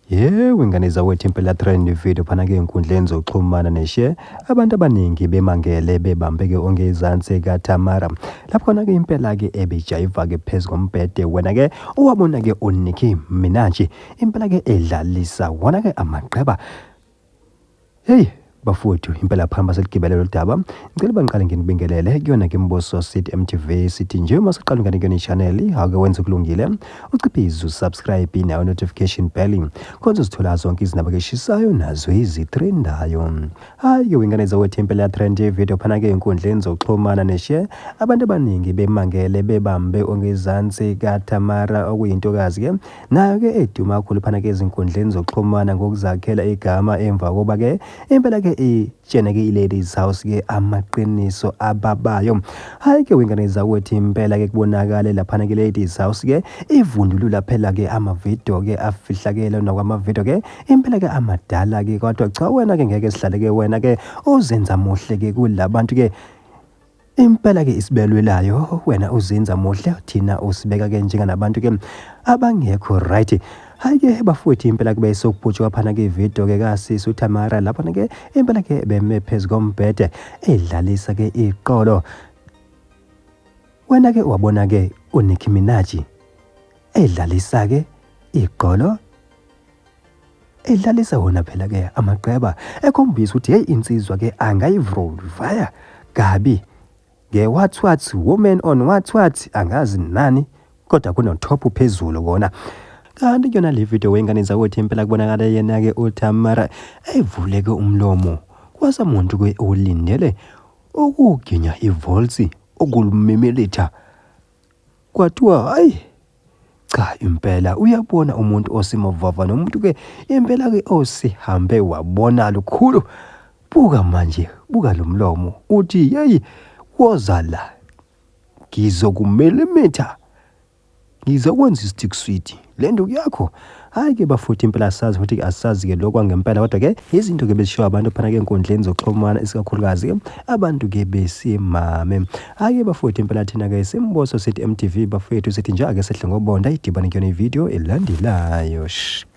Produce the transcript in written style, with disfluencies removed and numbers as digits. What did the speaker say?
Yebo, ingane zakwethu impela trend video phana ke enkundleni zokuxhumana neshe abantu abaningi bemangele bebambe ke ongezansi kaTamara lapho khona ke impela ke ebejayiva ke phezu kombhede wena ke owabona ke uNicki Minaj impela ke edlalisa wona ke amaqeba. Hey bafowethu, impela phamba seligibele lolu daba. Ngicela bangiqale nginibingelele kuyona ke Mboso City MTV. Sithi nje uma siqala ungene kuyona i-channel, awuke wenze kulungile, uciphize usubscribe nayo notification bell khona uzithola zonke izindaba keshisayo nazo izitrendayo. Hayi ke wengane zawethu, impela ya trend video phana ke enkundleni zokuxhumana neshe abantu abaningi bemangele bebambe ongezansi kaTamara, okuyintokazi ke Nayo ke eduma kakhulu phana ke ezinkundleni zokuxhumana ngokuzakhela igama emva koba ke impela ke itshene ke i-Ladies House ke amaqiniso ababayo. Hhayi ke wengane zakwethu, impela ke kubonakale laphana ke Ladies House ke ivundulula phela ke amavidiyo ke afihlakele nakwamavidiyo ke impela ke amadala ke, kodwa cha wena ke ngeke sihlale ke wena ke uzenza muhle ke kulabantu ke. Impela ke isibelwelayo wena uzenza muhle, thina usibeka ke njenganabantu ke abangekho right. Hayi ke bafowethu, impela kube sokubhutshwa phana ke video ke kasisi uTamara lapha ke impela ke beme phezu kombhede edlalisa ke iqolo. Wena ke wabona ke uNicki Minaj edlalisa ke iqolo, edlalisa wona phela ke amaqeba, ekhombisa ukuthi hey, insizwa ke angayivrovaya kabi nge what what woman on what what, angazi nani, kodwa kuno-top phezulu kona. Kanti kuyona le video wengane zakwethu, impela kubonakala yena-ke uTamara evuleke umlomo kwasamuntu ke ulindele ukuginya ivolsi ukulumimilitha, kwathiwa hayi cha, impela uyabona umuntu osimavava nomuntu ke impela ke osihambe wabona lukhulu. Buka manje, buka lo mlomo, uthi yeyi, woza la, ngizokumilimitha, ngizokwenza i-stick sweet le nduku yakho. Hhayi ke bafowethu, impela asazi futhi asazi ke lokhu kwangempela, kodwa ke izinto ke bezishiwo abantu phana ke enkundleni zokuxhumana, isikakhulukazi ke abantu ke besimame. Hhayi ke bafowethu, impela thina ke Simboso sithi MTV bafowethu, sithi nje ake sehle ngobonda idibane kuyona ividiyo elandelayo. Shh.